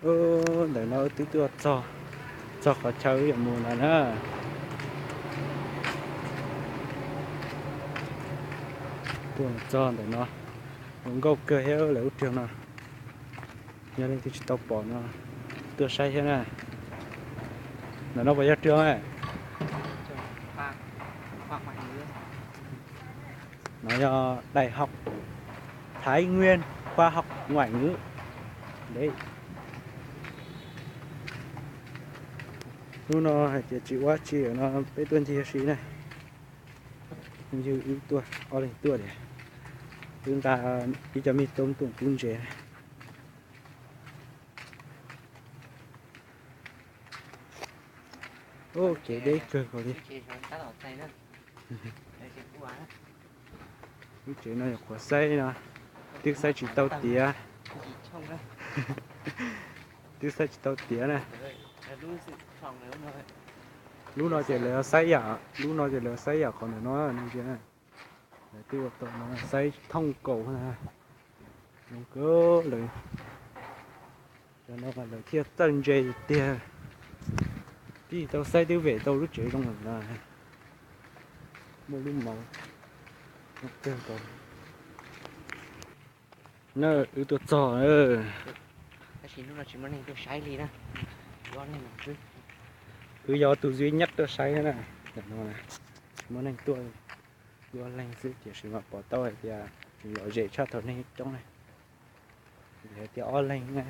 Ub, ntawm no twb tuaj txog, txog qhov chaw wb yuav mus no na. Tuaj txog ntawm no, zoo nkauj kawg thiab lawv lub roob no. Yog leej twg tsis tau pom no, tuaj saib thiab na. Ntawm no puas yog roob? No yog Đại học Thái Nguyên khoa học ngoại ngữ. Đấy. Hnub no hais tias tsis ua tsi no peb tuaj ncig si na. Ywg wb tuaj, ob leeg tuaj tias wb nqa ib co me toob tuaj pub ntses. Ub, kev deb kawg nkaus li. Lub tsev no yog qhuav xaib no, twb xaib tsis tau tiav. Twb xaib tsis tau tiav na. Lub no ces lawv xaib yam, lub no ces lawv xaib yam qhov ntawm no no ntsia. Lawv twb ua tau no xaib thooj kaus na. Zoo kawg lawm. Cov no mas lawv thiaj txawj ntse tiag. Twb tau xaib twb vem tau lub tsev zoo lawm na. Muaj lub mauv kawg nkaus. Na, wb tuaj txog. Tab sis hnub no tsis muaj neeg tuaj saib li na. Wb yog tus duy nhất tuaj saib na. Tsis muaj neeg tuaj, wb ob leeg xwb, tiam sis mas pom tau hais tias tseem lom zem tshaj thaum neeg coob na. Vim hais tias ob leeg na.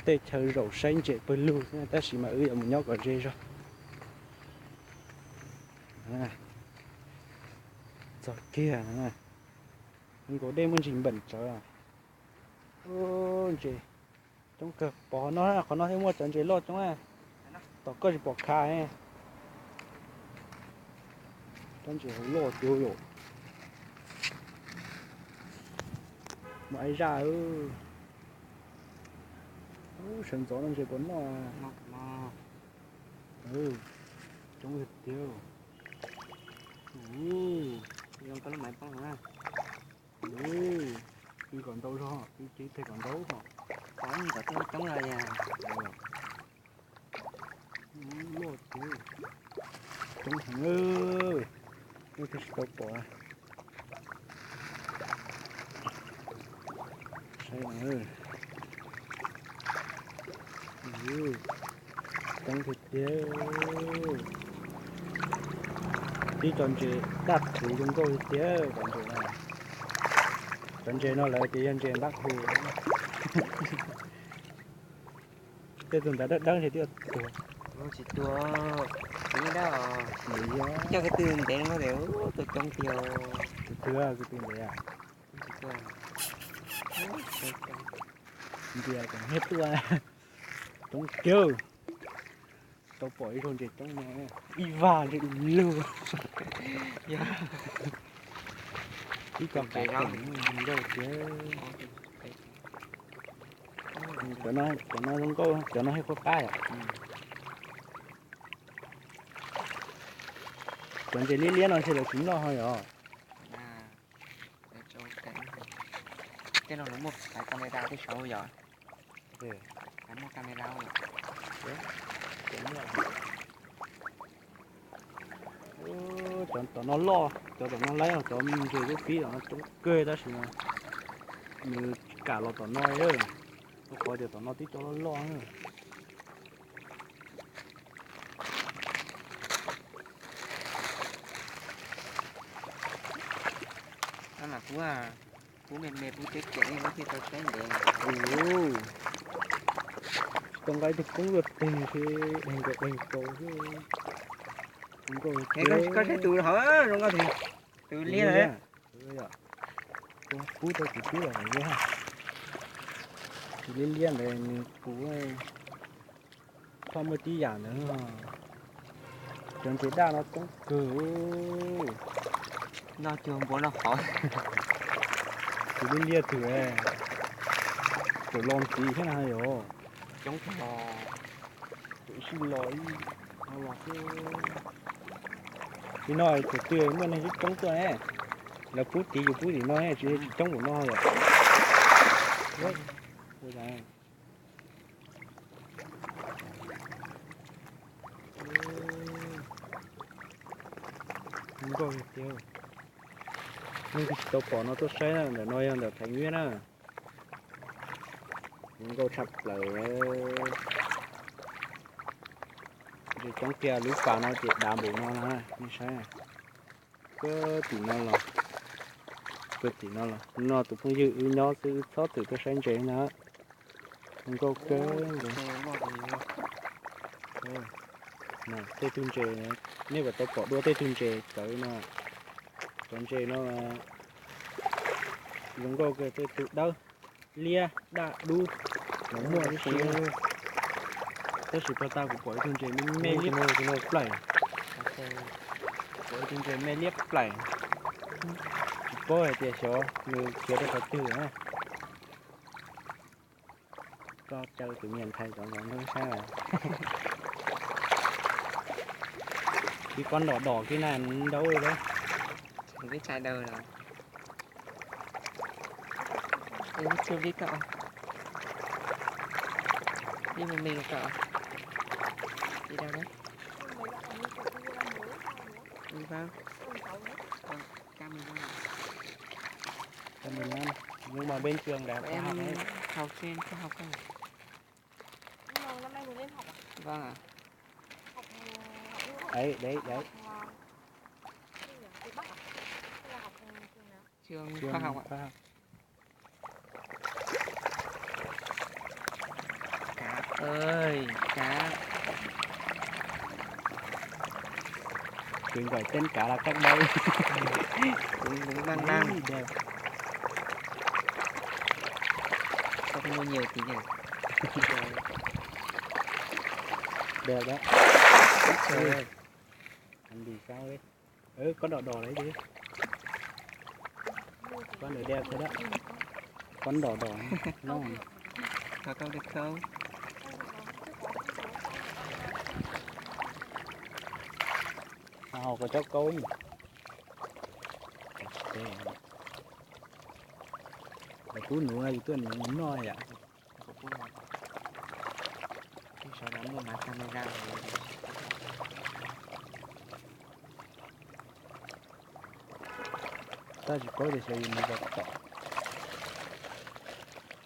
Tej chaw zaum saib ntses pawg lug xwb, tab sis mas wb yuav mus nyob kom ze zog. Txog kiag, nkaus dej muaj ntsis npeem tsawv. Ntses coob kawg, pom qhov no, qhov no thiaj muaj cov ntses loj coob. Tom koj tsis pom khav. Cov ntses hauv loj tiag yom. Muaj ib zaj. Sawv ntxov no ntses puas noj. Coob tiag. Ub, kom ntau zog, wb cev teg kom ntau os. Kom ntau coob coob los yog. Loj tiag, coob heev, wb twb tsis tau pom. Saib no, coob tiag tiag. Tib co ntses daj qhuv zoo nkauj tiag tiag cov ntses no. Cov ntses no lawv tias yog ntses npab qhuv. Tej tus ntawd dawb dawb ntshe twb tuag. Tsis tuag, tsis dawb. Coj kiag twg ntev no ces tuag coob tiag. Tus twg, tus twg ntev? Ntias kom nyiaj tuaj. Coob kiag. Tau pom ib zaug ntses coob no, ib vag ntses du lug. Ib co ntses zoo nkauj tiag. Cov no zoo nkauj, cov no thiaj qhuab qab yom. Cov ntses liab liab no ntshe lawv tsis noj ho yom. Tej no lawv muaj camera tej saud yom. Lawv muaj camera. Cov tom no loj, cov tom no laib, cov ntses lub pib tom no coob kawg tab sis mas nws tsis kam los tom no, rau qhov tias tom no tib co loj loj. Pub me me pub tiab kiag thiaj tau saib ntev. Tsis tau nqa ib tug koob luaj teg, deeg nkaus deeg nkaus xwb. Koj saib tus hauv zoo nkauj, tus liab. Pub tau tus twb los hais, tus liab liab ntawd nws puv, koj muaj tib yam ntawd. Cov ntses daj no coob kawg. Noj cuag npua noj qhov. Tus liab liab twg, tseem los ntxiv thiab na yom. Coob kawg. Tus sib los ib, los xwb. Tim no thaum twg muaj neeg coob coob tuaj ne, lawv pub tid yus pub tim no tsis coob npaum no yom. Zoo nkauj tiag. Neeg twb tsis tau pom no tuaj saib na, ntawm no yog ntawm Thaiv Nyab na. Zoo nkauj tshaj plaws. Ntses coob tiag, lub pas no ces dav npaum no na, nej saib. Puag tim no los, puag tim no los, no tus phooj ywg wb nyob xwb, wb txhob txwm tuaj saib ntses na. Zoo nkauj kawg nkaus. Tej tug ntses, nej puas tau pom dua tej tug ntses txawv no? Cov ntses no zoo nkauj kawg, tej tug dawb liab daj dub los muaj tib si. Tab sis puag ta kuv pom ib tug ntses me liab plaim, pom ib tug ntses me liab plaim, tsis paub hais tias xyov nws khiav rau qhov twg na. Tso caw tus niam ntxhais cov zov nrog saib. Ib kob ntom dom kiag na, ntau lawm. Em học trên khoa học không? Vâng ạ. Đấy, đấy, đấy. Trường khoa học ạ. Cá ơi, cá. Chuyện gọi tên cá là cắt đáy. Đúng, đúng, lăng lăng. Sao không mua nhiều tí nhỉ? Đẹp đó. Trời ơi. Anh đi sao đấy? Ừ, có đỏ đỏ đấy chứ. Có đỏ đẹp thôi đó. Có đỏ đỏ. Nó. Có câu được không? Sao không có chó câu nhỉ? Lawv pub nuv no yus tuaj nuv noj yom. Tab sis paub tias xyov yus mus zov tom.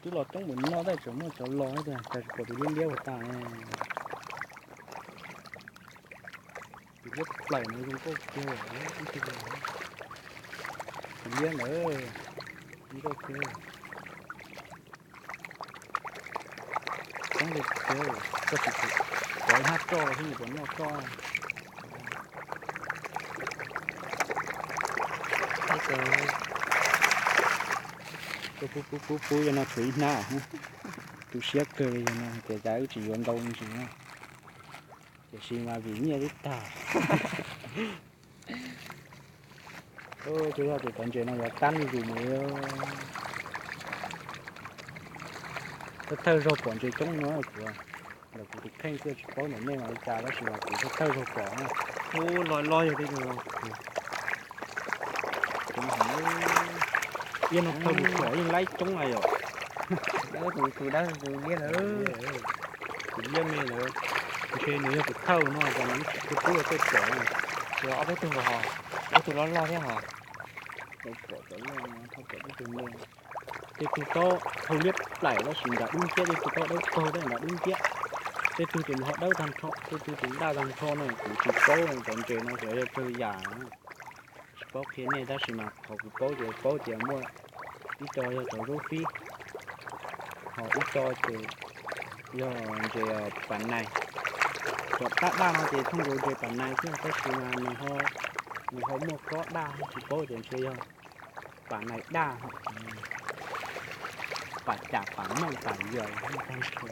Twb los coob npaum no tab sis tseem muaj cov los, tab sis pom tus liab liab ua tas. Tus liab plaim no zoo nkauj kiag, tus liab ntawd zoo nkauj kiag. Coob li tiag, koj tsis pom hnab roj los xwb nws puas noj roj. Koj pub pub pub pub yog no tshuav ib hnab, tu siab kawg li yog no, tias cas wb tsis yuav ntau me ntsis na. Tiam sis mas vim nyiaj twb tag. Tsuas yog tias cov ntses no yuav qab zuj zus mus li. Thawj thawj zaug pom ntses coob no kuv, ntawm kuv tus kheej xwb tsis paub ntawm nej mas li cas tab sis mas kuv thawj thawj zaug pom na. Ub, loj loj yog tej no. Ib no thawj mus pom yeej laib coob na yom. Tus dawb tus liab lawm. Tus liab me lawm. Ntshe nws yog tus thawj no ces nws tsis tshua pub rau tej pom na. Ces ob peb tug los ho, ob tug loj loj thiab ho. Tau pom cov loj no, tau pom tej tug me. Tej tug taub hau liab plaim tab sis nram dub nciab, tej tug taub dawb paug tab nram dub nciab. Tej tug ces nws ho dawb tag nrho, tej tug ces daj tag nrho no kuv tsis paub cov ntses no xyov yog tsawg yam. Tsis paub qhia nej tab sis mas qhov kuv paub ces paub tias muaj ib co yog cov zaub fib, ho ib co ces yog ntses pas nais. Cov daj daj no ces thooj nkaus ntses pas nais xwb tab sis mas nws ho muaj kob daj, tsis paub tias ntshe yog pas nais daj, pas cas pas meej pas yas tag nrho.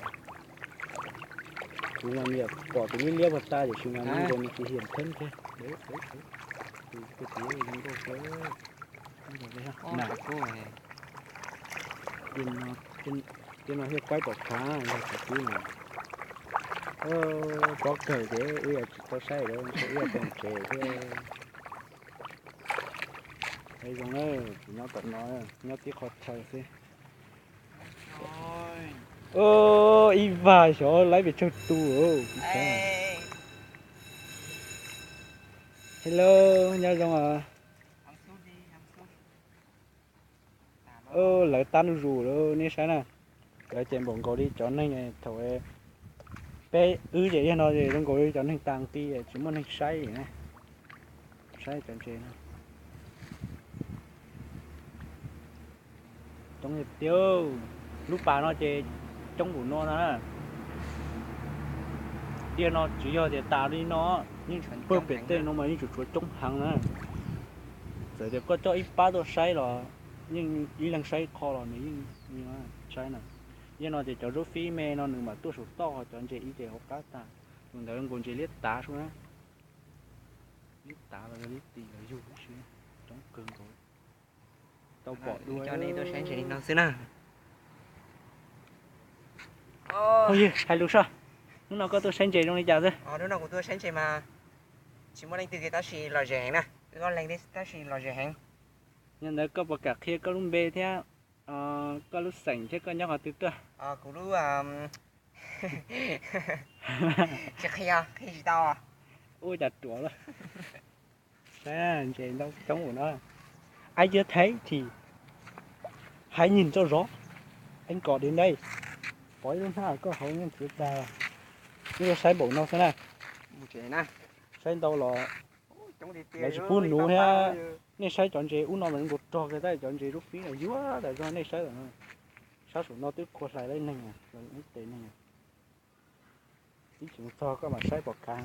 Kuv mas nyiam pom tus liab liab puag ta tiam sis mas zoo nkaus nws tsis hiam theeb thiab. Tus tus zoo nkauj kawg. Tej no thiaj paib pom khav yog tus tub no. Pob kawg ces wb yuav tsis tau saib lawm, ntshe wb yuav tau ntsev thiab. Zoo na, kuv nyob tom no, nyob tib qho chaw xwb. Ib vag xyov laib pes tsawg tus. Hello, nyob zoo os. Lawv tab ntuj zus lawm nej saib na. Lawv ces npaum nkaus li cov neeg thaum peb wb ces yog no ces zoo nkaus li cov neeg tas ti tsis muaj neeg saib na. Saib cov ntses no. Coob tiag tiag. Lub pas no ces coob npaum no na. Tiaj no tsis yog tias tas li no, yeej pawg pem tej no mas yeej tseem tshuav coob heev na. Txawm tias koj coj ib pab tuaj saib los yeej ib leeg saib qho los nws yeej saib na. Yog no ces cov zaub fib me no nws mam tuaj saum toj, cov ntses ib ces hauv qab tag. Tus ntawd nkaus ntses liab tav sub na. Liab tav los yog liab tis los yug ib si, coob kawg nkaus. Tau pom dua. Coj nej tuaj saib ntses li no xwb na. Yog hais lus soj, hnub no koj tuaj saib ntses zoo li cas xwb? Hnub no kuv tuaj saib ntses mas tsis muaj leej twg kiag tab sis lom zem heev na. Wb ob leeg tab sis lom zem heev. Yog ntawd koj puas kam qhia koj lub npe thiab koj lub xeem thiab koj nyob qhov twg tuaj? Kuv lub, tsis qhia, qhia tsis tau. Ua cas ruam lawm. Saib ntses ntau coob ua no. Ai cia thev thì hãy nhìn cho rõ, anh có đến đây. Pov ib lub hnab koj hauv nyob tsuav tag. Wb saib npaum no xwb na. Saib ntau los lawv tsis pub nuv thiab. Nej saib cov ntses ub no mas zoo nkaus rog kiag tab, cov ntses lub fib no yuav tas zog nej saib. Sab saum no twb qhua hlais laib neeg, ib tes neeg. Ib tsis mus txog koj mam saib pom kav.